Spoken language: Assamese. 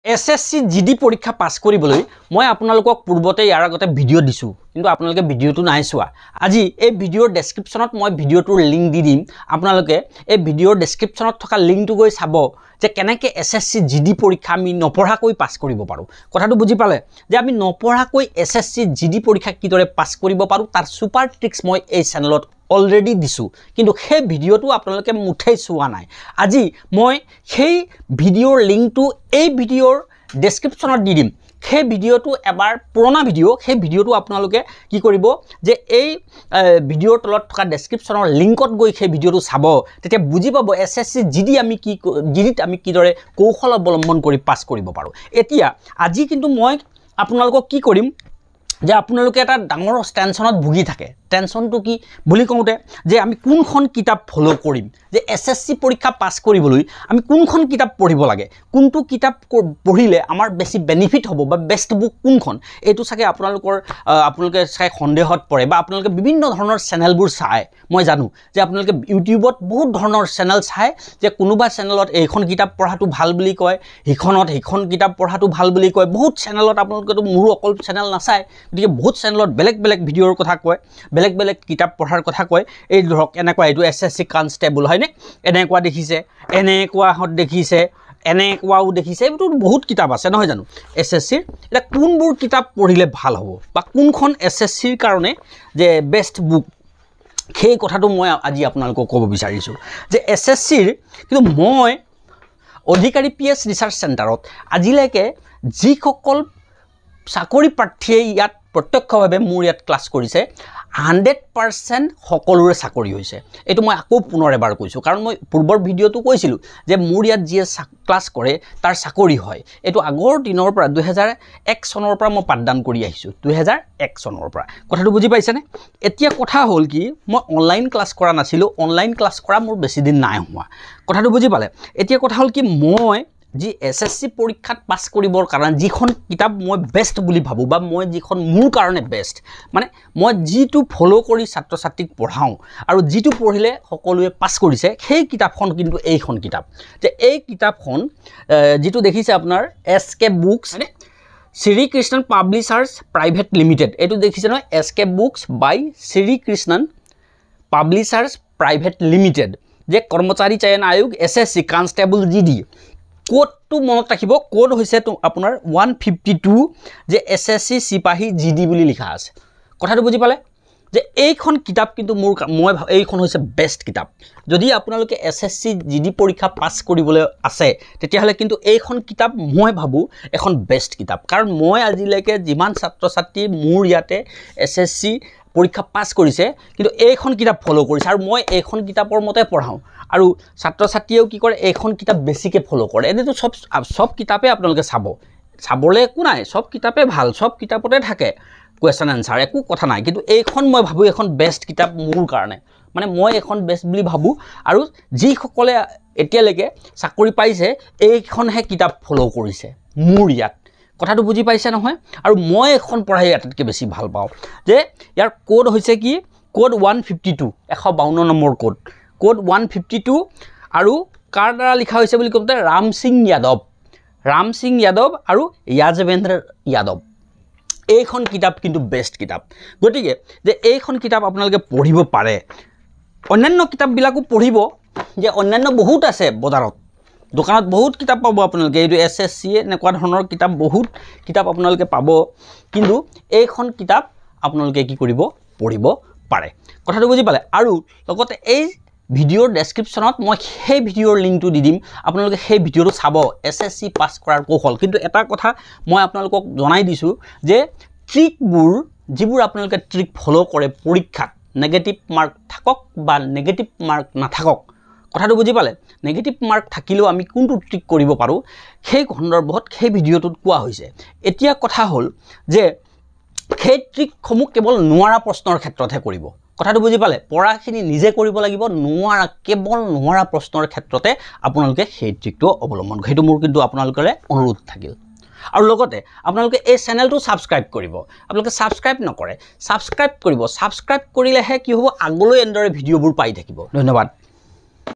SSC GD পৰীক্ষা পাছ কৰিবলৈ মই আপোনালোকক পূৰ্বতে ইয়াৰ আগতে ভিডিঅ' দিছোঁ, কিন্তু আপোনালোকে ভিডিঅ'টো নাই চোৱা। আজি এই ভিডিঅ'ৰ ডেছক্ৰিপশ্যনত মই ভিডিঅ'টোৰ লিংক দি দিম, আপোনালোকে এই ভিডিঅ'ৰ ডেছক্ৰিপশ্যনত থকা লিংকটো গৈ চাব যে কেনেকৈ SSC GD পৰীক্ষা আমি নপঢ়াকৈ পাছ কৰিব পাৰোঁ। কথাটো বুজি পালে যে আমি নপঢ়াকৈ SSC GD পৰীক্ষা কিদৰে পাছ কৰিব পাৰোঁ তাৰ ছুপাৰ ট্ৰিক্স মই এই চেনেলত অলৰেডি দিছোঁ, কিন্তু সেই ভিডিঅ'টো আপোনালোকে মুঠেই চোৱা নাই। আজি মই সেই ভিডিঅ'ৰ লিংকটো এই ভিডিঅ'ৰ ডেছক্ৰিপশ্যনত দি দিম। সেই ভিডিঅ'টো এবাৰ পুৰণা ভিডিঅ', সেই ভিডিঅ'টো আপোনালোকে কি কৰিব যে এই ভিডিঅ'ৰ তলত থকা ডেছক্ৰিপশ্যনৰ লিংকত গৈ সেই ভিডিঅ'টো চাব, তেতিয়া বুজি পাব SSC GD আমি কি জিডিত আমি কিদৰে কৌশল অৱলম্বন কৰি পাছ কৰিব পাৰোঁ। এতিয়া আজি কিন্তু মই আপোনালোকক কি কৰিম যে আপোনালোকে এটা ডাঙৰ টেনশ্যনত ভুগি থাকে। টেনশ্যনটো কি বুলি কওঁতে যে আমি কোনখন কিতাপ ফ'ল' কৰিম, যে SSC পৰীক্ষা পাছ কৰিবলৈ আমি কোনখন কিতাপ পঢ়িব লাগে, কোনটো কিতাপ পঢ়িলে আমাৰ বেছি বেনিফিট হ'ব বা বেষ্ট বুক কোনখন, এইটো চাগে আপোনালোকে চাই সন্দেহত পৰে বা আপোনালোকে বিভিন্ন ধৰণৰ চেনেলবোৰ চায়। মই জানো যে আপোনালোকে ইউটিউবত বহুত ধৰণৰ চেনেল চায়, যে কোনোবা চেনেলত এইখন কিতাপ পঢ়াটো ভাল বুলি কয়, সিখনত সেইখন কিতাপ পঢ়াটো ভাল বুলি কয়। বহুত চেনেলত আপোনালোকেতো মোৰো অকল চেনেল নাচায়, গতিকে বহুত চেনেলত বেলেগ বেলেগ ভিডিঅ'ৰ কথা কয়, বেলেগ বেলেগ কিতাপ পঢ়াৰ কথা কয়। এই ধৰক এনেকুৱা এইটো SSC constable হয়নে, এনেকুৱা দেখিছে, এনেকুৱাহঁত দেখিছে, এনেকুৱাও দেখিছে, এইবোৰতো বহুত কিতাপ আছে নহয় জানো SSCৰ। এতিয়া কোনবোৰ কিতাপ পঢ়িলে ভাল হ'ব বা কোনখন SSCৰ কাৰণে যে বেষ্ট বুক, সেই কথাটো মই আজি আপোনালোকক ক'ব বিচাৰিছোঁ যে SSCৰ। কিন্তু মই অধিকাৰী PS research চেণ্টাৰত আজিলৈকে যিসকল চাকৰি প্ৰাৰ্থীয়ে ইয়াত প্ৰত্যক্ষভাৱে মোৰ ইয়াত ক্লাছ কৰিছে, 100% সকলোৰে চাকৰি হৈছে। এইটো মই আকৌ পুনৰ এবাৰ কৈছোঁ, কাৰণ মই পূৰ্বৰ ভিডিঅ'টো কৈছিলোঁ যে মোৰ ইয়াত যিয়ে ক্লাছ কৰে তাৰ চাকৰি হয়। এইটো আগৰ দিনৰ পৰা 2001 চনৰ পৰা মই পাঠদান কৰি আহিছোঁ, 2001 চনৰ পৰা। কথাটো বুজি পাইছেনে? এতিয়া কথা হ'ল কি, মই অনলাইন ক্লাছ কৰা নাছিলোঁ, অনলাইন ক্লাছ কৰা মোৰ বেছি দিন নাই হোৱা। কথাটো বুজি পালে? এতিয়া কথা হ'ল কি, মই যি SSC পৰীক্ষাত পাছ কৰিবৰ কাৰণে যিখন কিতাপ মই বেষ্ট বুলি ভাবোঁ বা মই যিখন মোৰ কাৰণে বেষ্ট, মানে মই যিটো ফ'ল' কৰি ছাত্ৰ ছাত্ৰীক পঢ়াওঁ আৰু যিটো পঢ়িলে সকলোৱে পাছ কৰিছে, সেই কিতাপখন কিন্তু এইখন কিতাপ। যে এই কিতাপখন যিটো দেখিছে আপোনাৰ SK books, হয়নে, Shri Krishnan publishers private limited, এইটো দেখিছে নহয়, SK books by Shri Krishnan publishers private limited, যে কৰ্মচাৰী চয়ন আয়োগ SSC constable GD। কোডটো মনত ৰাখিব, কোড হৈছে আপোনাৰ 152, যে SSC চিপাহী GD বুলি লিখা আছে। কথাটো বুজি পালে যে এইখন কিতাপ কিন্তু মই এইখন হৈছে বেষ্ট কিতাপ। যদি আপোনালোকে SSC GD পৰীক্ষা পাছ কৰিবলৈ আছে তেতিয়াহ'লে কিন্তু এইখন কিতাপ মই ভাবোঁ এখন বেষ্ট কিতাপ। কাৰণ মই আজিলৈকে যিমান ছাত্ৰ ছাত্ৰী মোৰ ইয়াতে SSC পৰীক্ষা পাছ কৰিছে কিন্তু এইখন কিতাপ ফ'ল' কৰিছে, আৰু মই এইখন কিতাপৰ মতে পঢ়াওঁ, আৰু ছাত্ৰ ছাত্ৰীয়েও কি কৰে এইখন কিতাপ বেছিকৈ ফ'ল' কৰে। এনেইতো চব কিতাপেই আপোনালোকে চাব, চাবলৈ একো নাই, চব কিতাপেই ভাল, চব কিতাপতে থাকে কুৱেশ্যন এনচাৰ, একো কথা নাই। কিন্তু এইখন মই ভাবোঁ এইখন বেষ্ট কিতাপ মোৰ কাৰণে, মানে মই এইখন বেষ্ট বুলি ভাবোঁ। আৰু যিসকলে এতিয়ালৈকে চাকৰি পাইছে এইখনহে কিতাপ ফ'ল' কৰিছে মোৰ ইয়াত। কথাটো বুজি পাইছে নহয়? আৰু মই এখন পঢ়াই আটাইতকৈ বেছি ভাল পাওঁ। যে ইয়াৰ কোড হৈছে কি, কোড 152, 152 নম্বৰ কোড, কোড 152। আৰু কাৰ দ্বাৰা লিখা হৈছে বুলি কওঁতে ৰাম সিং যাদৱ, ৰাম সিং যাদৱ আৰু য়াজবেন্দ্ৰ যাদৱ। এইখন কিতাপ কিন্তু বেষ্ট কিতাপ। গতিকে যে এইখন কিতাপ আপোনালোকে পঢ়িব পাৰে, অন্যান্য কিতাপবিলাকো পঢ়িব, যে অন্যান্য বহুত আছে বজাৰত, দোকানত বহুত কিতাপ পাব আপোনালোকে, এইটো SSC এনেকুৱা ধৰণৰ কিতাপ বহুত কিতাপ আপোনালোকে পাব, কিন্তু এইখন কিতাপ আপোনালোকে কি কৰিব, পঢ়িব পাৰে। কথাটো বুজি পালে? আৰু লগতে এই ভিডিঅ'ৰ ডেছক্ৰিপশ্যনত মই সেই ভিডিঅ'ৰ লিংকটো দি দিম, আপোনালোকে সেই ভিডিঅ'টো চাব, SSC পাছ কৰাৰ কৌশল। কিন্তু এটা কথা মই আপোনালোকক জনাই দিছোঁ যে ট্ৰিকবোৰ, যিবোৰ আপোনালোকে ট্ৰিক ফ'ল' কৰে পৰীক্ষাত, নেগেটিভ মাৰ্ক থাকক বা নেগেটিভ মাৰ্ক নাথাকক, কথাটো বুজি পালে? নেগেটিভ মাৰ্ক থাকিলেও আমি কোনটো ট্ৰিক কৰিব পাৰোঁ সেই সন্দৰ্ভত সেই ভিডিঅ'টোত কোৱা হৈছে। এতিয়া কথা হ'ল যে সেই ট্ৰিকসমূহ কেৱল নোৱাৰা প্ৰশ্নৰ ক্ষেত্ৰতহে কৰিব। কথাটো বুজি পালে? পঢ়াখিনি নিজে কৰিব লাগিব, নোৱাৰা কেৱল নোৱাৰা প্ৰশ্নৰ ক্ষেত্ৰতে আপোনালোকে সেই ট্ৰিকটো অৱলম্বন কৰিব। সেইটো মোৰ কিন্তু আপোনালোকৰে অনুৰোধ থাকিল। আৰু লগতে আপোনালোকে এই চেনেলটো ছাবস্ক্ৰাইব কৰিব, আপোনালোকে ছাবস্ক্ৰাইব নকৰে, ছাবস্ক্ৰাইব কৰিব। ছাবস্ক্ৰাইব কৰিলেহে কি হ'ব, আগলৈ এনেদৰে ভিডিঅ'বোৰ পাই থাকিব। ধন্যবাদ।